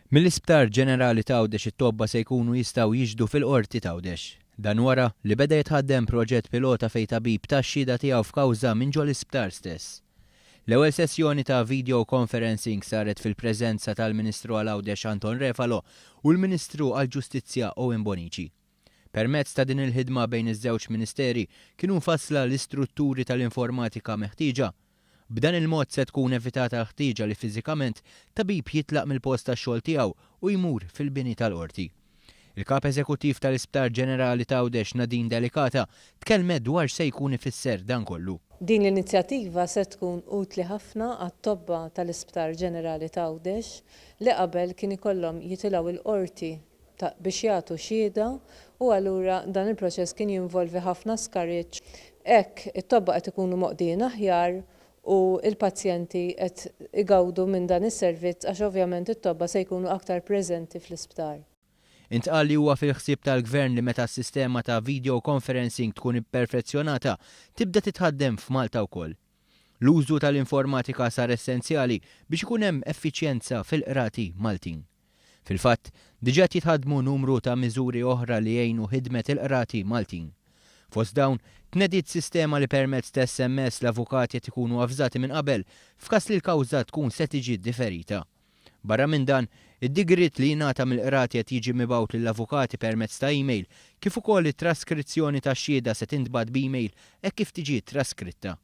Mill-Isptar Ġenerali t'Għawdex it-tobba se jkunu jistgħu jixhdu fil-Qorti t'Għawdex. Dan wara li beda jitħaddem proġett pilota fejn tabib ta x-xhieda tiegħu f'kawża minn ġol-isptar stess. L-ewwel sessjoni ta' video conferencing saret fil-preżenza tal-Ministru għal Għawdex Anton Refalo u l-Ministru għall-Ġustizzja Owen Bonnici. Permezz ta' din il-ħidma bejn iż-żewġ Ministeri kienu mfassla l-istrutturi tal-informatika meħtieġa. B'dan il-mod se tkun evitata l-ħtieġa li fiżikament tabib jitlaq mill-post tax-xogħol tiegħu u jmur fil-bini tal-Qorti. Il-Kap Eżekuttiv tal-Isptar Ġenerali t'Għawdex Nadine Delicata tkellmet dwar x'se jkun ifisser dan kollu. Din l-inizjattiva se tkun utli ħafna għat-tobba tal-Isptar Ġenerali t'Għawdex li qabel kien ikollhom jitilgħu l-Qorti ta' biex jagħtu xhieda u allura dan il-proċess kien jinvolvi ħafna skariġġ. Hekk it-tobba qed ikunu moqdijin aħjar u l-pazjenti qed igawdu minn dan is-servizz għax ovvjament it-tobba se jkunu aktar preżenti fl-isptar. Intqal li huwa fil-ħsieb tal-Gvern li meta s-sistema ta' video conferencing tkun ipperfezzjonata tibda titħaddem f'Malta wkoll. L-użu tal-informatika sar essenzjali biex ikun hemm effiċjenza fil-qrati Maltin. Fil-fatt, diġà qed jitħaddmu numru ta' miżuri oħra li jgħinu ħidmet il-qrati Maltin. Fost dawn, tnediet sistema li permezz ta' SMS l-avukati qed ikunu avżati minn qabel f'każ li l-kawża tkun se tiġi differita. Barra minn dan, id-digriet li jingħata mill-qrati qed jiġi mibgħut lill-avukati permezz ta' email, kif ukoll it-traskrizzjoni tax-xhieda se tintbagħat b'email hekk kif tiġi traskritta.